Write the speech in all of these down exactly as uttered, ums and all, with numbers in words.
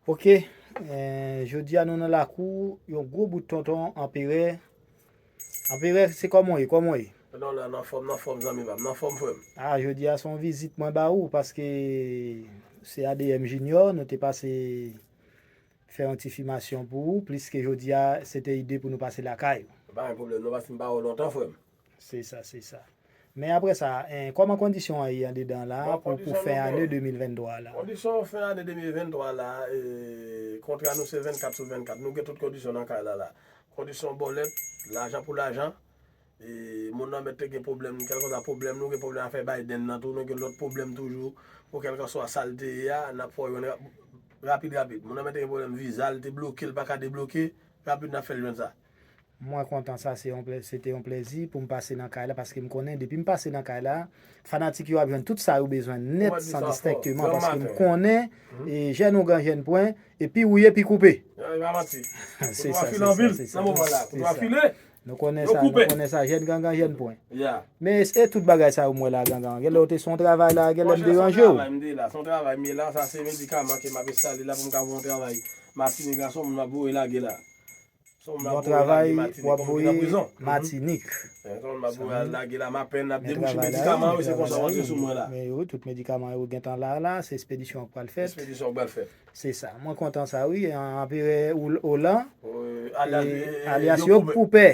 Ok, eh, jodi a nou nan lakou, yon gwo bout tonton anperè. Anperè, se kòman w ye, kòman w ye? Non, la, nan fòm, nan fòm, zanmi pa m, nan fòm, frè m. Ah, jodi a se yon vizit mwen ba ou, paske se A D M Junior, nou te pase fè yon ti fimasyon pou ou, pliske jodi a se te ide pou nou pase lakay ou. Pa gen pwoblèm, nou pa fin pa wè w lontan, frè m. Se sa, se sa. Men apre sa, en, kòman kondisyon an ye andedan la pou, pou fen ane de mil venntwa la? Kondisyon fen ane de mil venntwa la, e, kontra nou se vennkat sou vennkat. Nou gen tout kondisyon nan kay la la. Kondisyon bòlèt, lajan pou lajan. E, moun nan mèt te gen pwoblèm, kèlkeswa pwoblèm nou gen, pwoblèm afè Biden nan tou, nou gen lòt pwoblèm toujou. Pou kèlkeswa sa l te ye a, n ap fè w jwenn ra-, rapid rapid. Moun nan mèt te gen pwoblèm viza, l te bloke, l pa ka debloke, rapid n ap fè l jwenn sa. Mwen kontan sa, se yon plè, se te yon plèzi pou m pase nan kay la, paske m konnen depi m pase nan kay la, fanatik yo ap jwenn tout sa yo bezwen nèt san distèkteman, paske m konnen e jèn ougan jèn pwen, e pi wouye pi koupe. Se sa, se sa, se sa. Nou konnen sa, nou konnen sa, jèn gangan jèn pwen. Men e tout bagay sa yo m wè la gangan, genlè w te sou yon travay la, genlè m deranje w. Se yon travay m ye la, sa se medikaman ke m ap enstale la pou m ka voye yon travay Matinik la, se yon moun m ap voye lage la. Bon travay w ap voye Matinik. Men yo, tout medikaman yo gentan la la, se espedisyon k pral fèt. Se sa, mwen kontan sa wi, Anperè Olan, alyas Yok Poupè.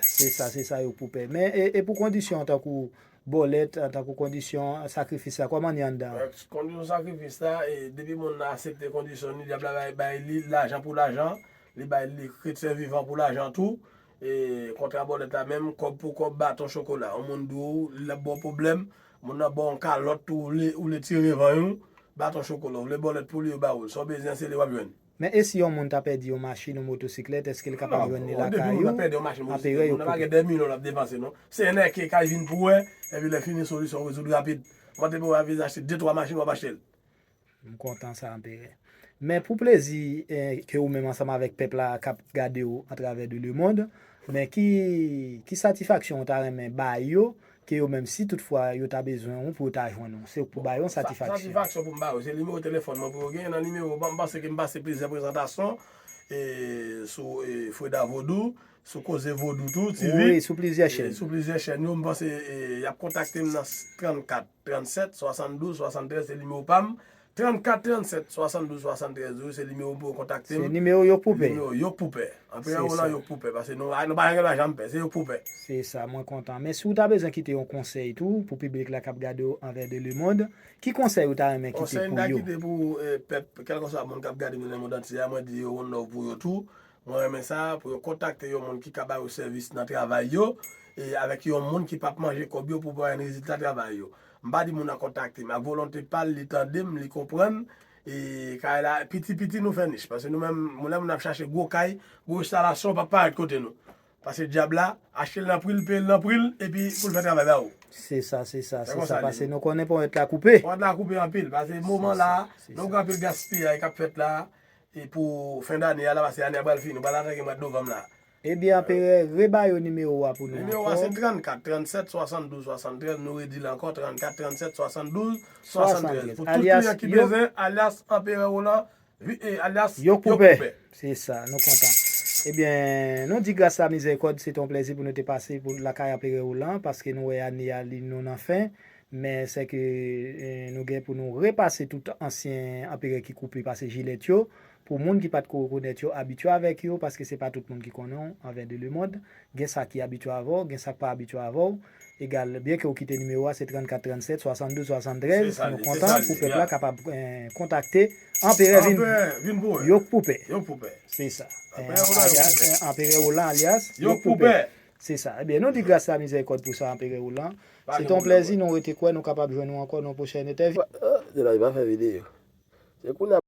Se sa, se sa, Yok Poupè. Men e, e pou kondisyon tankou bòlèt, tankou kondisyon sakrifis la, kòman n ye anndan an? Kondisyon sakrifis la, e, depi moun nan aksepte kondisyon li, dyab la bay, bay li lajan pou lajan, li bay li kretyen vivan pou lajan tou. E, kontra bòlèt la menm, kòb pou kòb, baton chokola. Yon moun di w, l ap ba w pwoblèm, moun nan ba w yon kalòt tou, ou vle, ou vle tire van yon, baton chokola. Ou vle bòlèt pou li, yo ba ou l. Sa w bezwen, se li w ap jwenn. Men e si yon moun ta pèdi yon machin, yon motosiklèt, èske l kapab jwenn li lakay ou? Anperè Yok Poupè. Moun nan pa gen dè milyon l ap depanse, non. Se nèke k al vin pou wè, epi lè fini solisyon rezoud rapid. Mande pou w a vin achte de twa machin, w ap achte l. M kontan sa, Anperè. Men pou plezi, eh, ke ou menm ansanm avèk pèp la k ap gade w atravè de lemonn, men ki, ki satisfaksyon ou ta renmen ba yo, ke yo menm si toutfwa yo ta bezwen ou pou yo ta jwenn ou, se ou k pou ba yo yon satisfaksyon. Satisfaksyon pou m ba yo, se nimewo telefòn mwen pou yo genyen. Nan nimewo, m panse ke m pase plizyè prezantasyon, e, sou, e, Freda Vodou, sou Koze Vodou tou, T V. Wi, sou plizyè chèn. Sou plizyè chèn yo, m panse, e, y ap kontakte m nan trannkat, trannsèt, swasanndouz, swasanntrèz, se nimewo pa m. Trannkat, trannsèt, swasanndouz, swasanntrèz, wi, se nimewo pou yo kontakte m. Se nimewo Yok Poupè. Nimewo Yok Poupè. Anperè Olan Yok Poupè, paske nou, nou pa gen lwa janm pè, se Yok Poupè. Se sa, mwen kontan. Men si w ta bezwen kite yon konsèy tou pou piblik la k ap gade w anvè de lemonn, ki konsèy ou ta renmen kite pou yo? Konsèy m ta kite pou, eh, pèp, kèlkeswa moun k ap gade nou nan lemonn antye a, mwen di yo one love pou yo tou. Mwen renmen sa, pou yo kontakte yon moun ki ka ba yo sèvis nan travay yo, e avèk yon moun ki p ap manje kòb yo pou pa jwenn rezilta travay yo. M pa di moun nan kontakte m, ak volonte pa l, li tande m, li konprann, e kay la, piti piti nou fè nich, paske nou menm, moun, lè moun ap chache gwo kay, gwo enstalasyon, pa parèt kote nou. Paske dyab la, achte l nan pri l, peye l nan pri l, epi pou l fè travay ba ou. Se sa, se sa, se sa, paske nou konnen ponyèt la koupe. Ponyèt la koupe anpil, paske moman la, nou gen anpil gaspiyay k ap fèt la, e pou fen dane a la, paske ane a pral fini, nou pral atake mwa novanm la. Ebyen, Anperè, reba yo nimewo a pou nou ankò. Nimewo a se trannkat, trannsèt, swasanndouz, swasanntrèz, nou redi l ankò, trannkat, trannsèt, swasanndouz, swasanntrèz. Pou tout kliyan ki bezwen, alyas Anperè Roland, alyas Yok Poupè. Se sa, nou kontan. Ebyen, nou di gras a mizèrikòd, se te yon plèzi pou nou te pase pou lakay Anperè Roland, paske nou wè ane a li nou nan fen. Men sèke, eh, nou gen pou nou repase tout ansyen anperè ki koupe pase jilèt yo. Pou moun ki pa t ko rekonèt yo, abitye avèk yo, paske se pa tout moun ki konnen w anvè de lemonn. Gen sa ki abitye avè w, gen sa k pa abitye avè w. Egal, byen ke w kite nimewo a, se trannkat trannsèt, swasanndouz swasanntrèz. Nou kontan pou pèp la kapab, eh, kontakte Anperè vin, Yok Poupè. Se sa. Anperè Roland alyas Yok Poupè. Se sa. Ebyen, nou di gras a mizèrikòd pou sa, Anperè Roland. Se te yon plèzi, nou rete kwè nou kapab jwenn ou ankò nan yon pwochèn entèvyou. De la, li pa fè videyo. Se kounye a